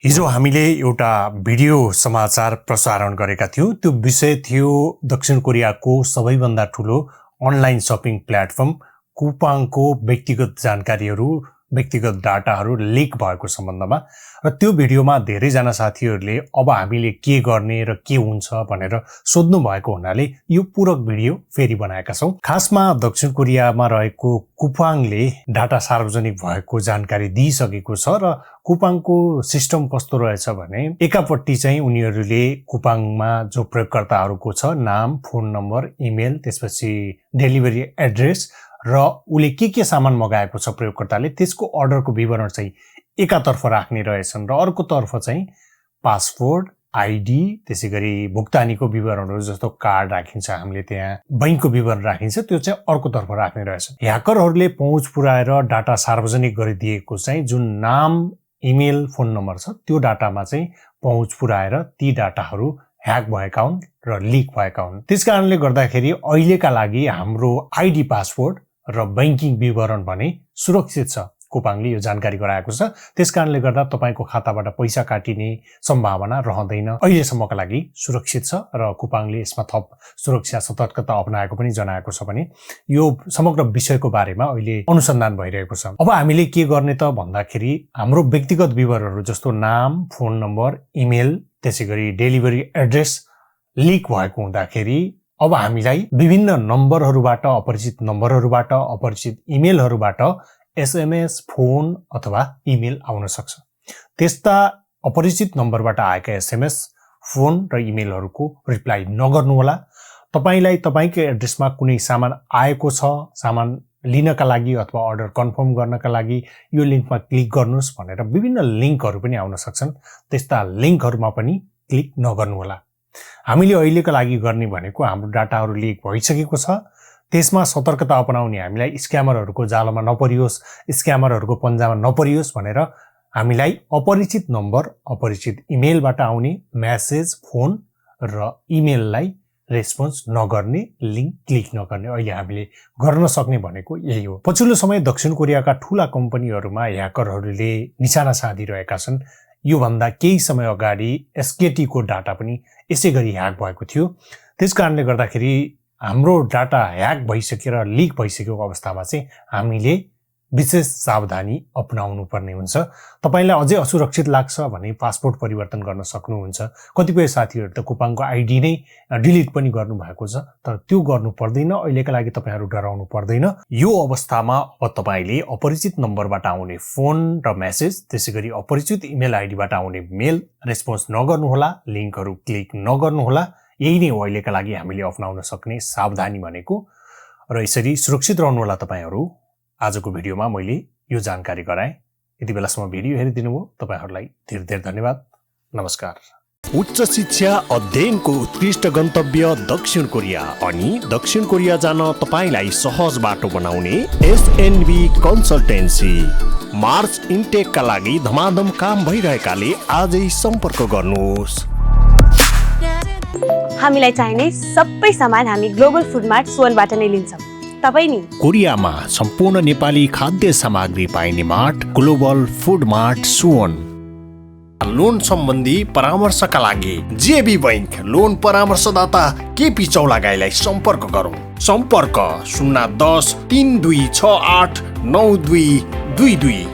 हिजो हामीले एउटा भिडियो समाचार प्रसारण गरेका थियौं। त्यो विषय थियो दक्षिण कोरियाको सबैभन्दा ठूलो अनलाइन शपिङ प्लेटफर्म कुपाङको व्यक्तिगत जानकारीहरू, व्यक्तिगत डाटाहरू लिक भएको सम्बन्धमा। र त्यो भिडियोमा धेरैजना साथीहरूले अब हामीले के गर्ने र के हुन्छ भनेर सोध्नु भएको हुनाले यो पूरक भिडियो फेरि बनाएका छौं। खासमा दक्षिण कोरियामा रहेको कुपाङले डाटा सार्वजनिक भएको जानकारी दिइसकेको छ र कुपाङको सिस्टम कस्तो रहेछ भने एकापट्टि चाहिँ उनीहरूले कुपाङमा जो प्रयोगकर्ताहरूको छ नाम, फोन नम्बर, इमेल, त्यसपछि डेलिभरी एड्रेस र उले के सामान मगाएको छ प्रयोगकर्ताले त्यसको अर्डरको विवरण चाहिँ एकातर्फ राख्ने रहेछन् र अर्कोतर्फ चाहिँ पासपोर्ट, आइडी, त्यसैगरी भुक्तानीको विवरणहरू जस्तो कार्ड राखिन्छ, हामीले त्यहाँ बैंकको विवरण राखिन्छ, त्यो चाहिँ अर्कोतर्फ राख्ने रहेछ। ह्याकरहरूले पहुँच पुर्याएर डाटा सार्वजनिक गरिदिएको चाहिँ जुन नाम, इमेल, फोन नम्बर छ त्यो डाटामा चाहिँ पहुँच पुर्याएर ती डाटाहरू ह्याक भएका हुन् र लिक भएका हुन्। त्यसकारणले गर्दाखेरि अहिलेका लागि हाम्रो आइडी, पासपोर्ट र बैंकिङ विवरण भने सुरक्षित छ। कुपाङले यो जानकारी गराएको छ। त्यसकारणले गर्दा तपाईको खाताबाट पैसा काटिने सम्भावना रहँदैन, अहिलेसम्मका लागि सुरक्षित छ र कुपाङले यसमा थप सुरक्षा सतर्कता अपनाएको पनि जनाएको छ भने यो समग्र विषयको बारेमा अहिले अनुसन्धान भइरहेको छ। अब हामीले के गर्ने त भन्दाखेरि हाम्रो व्यक्तिगत विवरणहरू जस्तो नाम, फोन नम्बर, इमेल, त्यसैगरी डेलिभरी एड्रेस लिक भएको हुँदाखेरि अब हामीलाई विभिन्न नम्बरहरूबाट, अपरिचित नम्बरहरूबाट, अपरिचित इमेलहरूबाट एसएमएस, फोन अथवा इमेल आउन सक्छ। त्यस्ता अपरिचित नम्बरबाट आएका एसएमएस, फोन र इमेलहरूको रिप्लाई नगर्नुहोला। तपाईलाई तपाईकै एड्रेसमा कुनै सामान आएको छ, सामान लिनका लागि अथवा अर्डर कन्फर्म गर्नका लागि यो लिंकमा क्लिक गर्नुस् भनेर विभिन्न लिंकहरू पनि आउन सक्छन्। त्यस्ता लिंकहरूमा पनि क्लिक नगर्नुहोला। हामीले अहिलेका लागि गर्ने भनेको हाम्रो डाटाहरू लिक भइसकेको छ, त्यसमा सतर्कता अपनाउने, हामीलाई स्क्यामरहरूको जालमा नपरियोस्, स्क्यामरहरूको पन्जामा नपरियोस् भनेर हामीलाई अपरिचित नम्बर, अपरिचित इमेलबाट आउने मेसेज, फोन र इमेललाई रेस्पोन्स नगर्ने, लिंक क्लिक नगर्ने अहिले हामीले गर्न सक्ने भनेको यही हो। पछिल्लो समय दक्षिण कोरियाका ठूला कम्पनीहरूमा ह्याकरहरूले निशाना साधिरहेका छन्। यो भन्दा केही समय अगाडि एसकेटी को डाटा पनि यसैगरी ह्याक भएको थियो। त्यसकारणले गर्दाखेरि हाम्रो डाटा ह्याक भइसकेर लिक भइसकेको अवस्थामा चाहिँ हामीले विशेष सावधानी अपनाउनु पर्ने हुन्छ। तपाईलाई अझै असुरक्षित लाग्छ भने पासपोर्ट परिवर्तन गर्न सक्नुहुन्छ। कतिपय साथीहरू त कुपाङको आइडी नै डिलिट पनि गर्नु भएको छ, तर त्यो गर्नु पर्दैन। अहिलेका लागि तपाईहरु डराउनु पर्दैन। यो अवस्थामा अब तपाईले अपरिचित नम्बरबाट आउने फोन र मेसेज, त्यसैगरी अपरिचित इमेल आइडीबाट आउने मेल रेस्पोन्स नगर्नुहोला, लिंकहरू क्लिक नगर्नुहोला। यही नै हो अहिलेका लागि हामीले अपनाउन सक्ने सावधानी भनेको। र यसरी सुरक्षित रहनुहोला तपाईहरु। आजको भिडियोमा मैले यो जानकारी गराएँ। यति बेलासम्म भिडियो हेरिदिनु भयो तपाईहरुलाई धेरै धेरै धन्यवाद। नमस्कार। उच्च शिक्षा अध्ययनको उत्कृष्ट गन्तव्य दक्षिण कोरिया अनि दक्षिण कोरिया जान तपाईलाई सहज बाटो बनाउने एसएनबी कन्सल्टेन्सी। मार्च इन्टेकका लागि धमाधम काम भइरहेकाले आजै सम्पर्क गर्नुहोस्। हामीलाई चाहिने सबै सामान हामी ग्लोबल फुड मार्ट सुवनबाट नै लिन्छौं। तपाई नि कोरियामा सम्पूर्ण नेपाली खाद्य सामग्री पाइने मार्ट ग्लोबल फुड मार्ट सुवन। लोन सम्बन्धी परामर्शका लागि जेबी बैंक लोन परामर्शदाता केपी चौलागाईलाई सम्पर्क गरौँ। सम्पर्क 010 3268 9222।